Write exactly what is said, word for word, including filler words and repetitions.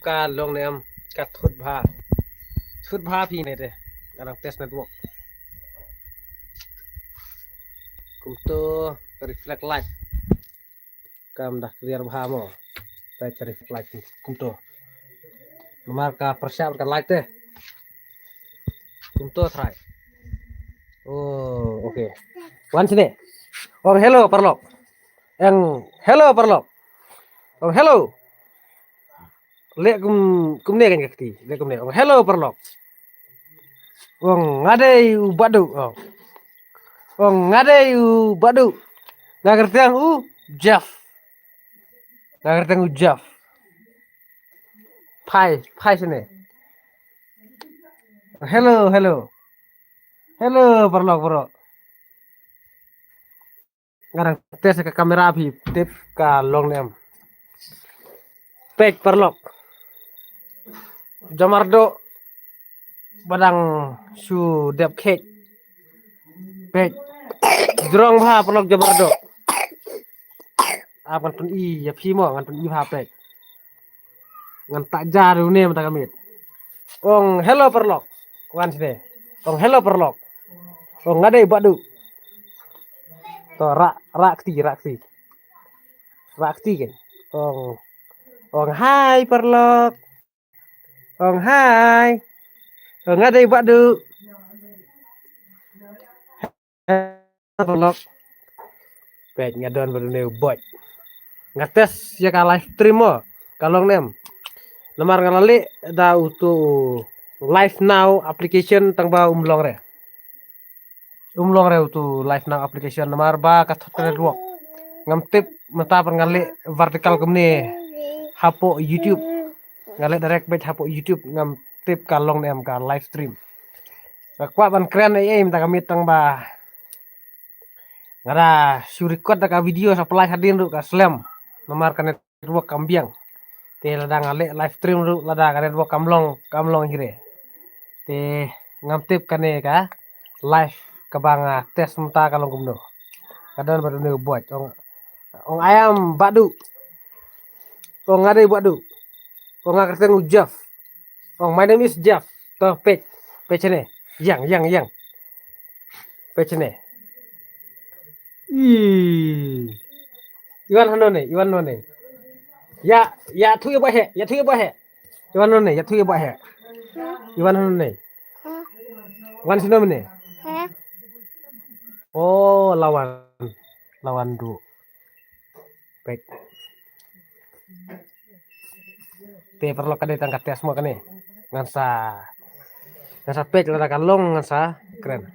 Ka long ne em, ka thut bha. Thut bha phi ne te. Ka dang test network. Kumto ka reflect light. Kam dah clear bha mo. Ka reflect light kumto. Namar ka pyrshah ka light te. Kumto try. Oh, okay. Wan sini. Ong hello paralok. Ong hello paralok. Ong hello. Leh kum, kumne kan ka kti. Leh kumne. Ong hello paralok. Ong nga dei u Badu. Ong. Ong nga dei u Badu. Nga kyrteng u Jeff. Nga kyrteng u Jeff. Phai, phai sini. Hello, hello. Hello paralok, paralok. Nga dang test ka kamera phi tip ka long ne em. Peit paralok. Jomar do ba dang shu dep khet. Peit. Jrong bha paralok, jomar do. Ap ngan pyni ïa phi mo, ngan pyni bha peit. Ngan tak jar une mynta ka miet. Ong hello paralok. Wan sini. Ong hello paralok. Ong nga dei Badu. To rak, rak kti, rak kti. Rak kti kan. Ong. Ong hai paralok. Ong hai. Ong nga dei Badu. Paralok. Peit nga don bad une u Boj. Nga test ïa ka live stream mo. Ka long ne em. Namar nga la leh da uto u Live Now application tang ba um long re. Um long re uto u Live Now application namar ba ka thot ka network. Ngam tip mynta pat nga leh vertical kumne hapoh YouTube. Nga leh direct peit hapoh YouTube, ngam tip ka long ne em ka live stream. Nga kwah ban kren ei ei mynta ka miet tang ba nga da shu record da ka video sa plie hadien ruh ka slem. Namar ka network kam biang. Te lada nga leh live stream ruh lada ka network kam long, kam long hi re. Te ngam tip kane ka live kaba nga test mynta ka long kumno. Ka don bad une u Boj. Ong, ong I am Badu. Ong nga dei Badu. Ong nga kyrteng u Jeff. Ong my name is Jeff. To peit. Peit sini. Ïeng, ïeng, ïeng. Peit sini. Ih. Iwan hanone, iwan hanone. Ïa, ïathuh ïa ba heh, ïathuh ïa ba heh. Iwan hanone, ïathuh ïa ba heh. Iwan hanone. Wan sini mane. Oh, la wan. La wan du. Peit. Te paralok ka dei tang ka test mo kane. Ngan sa, ngan sa peit lada ka long ngan sa kren.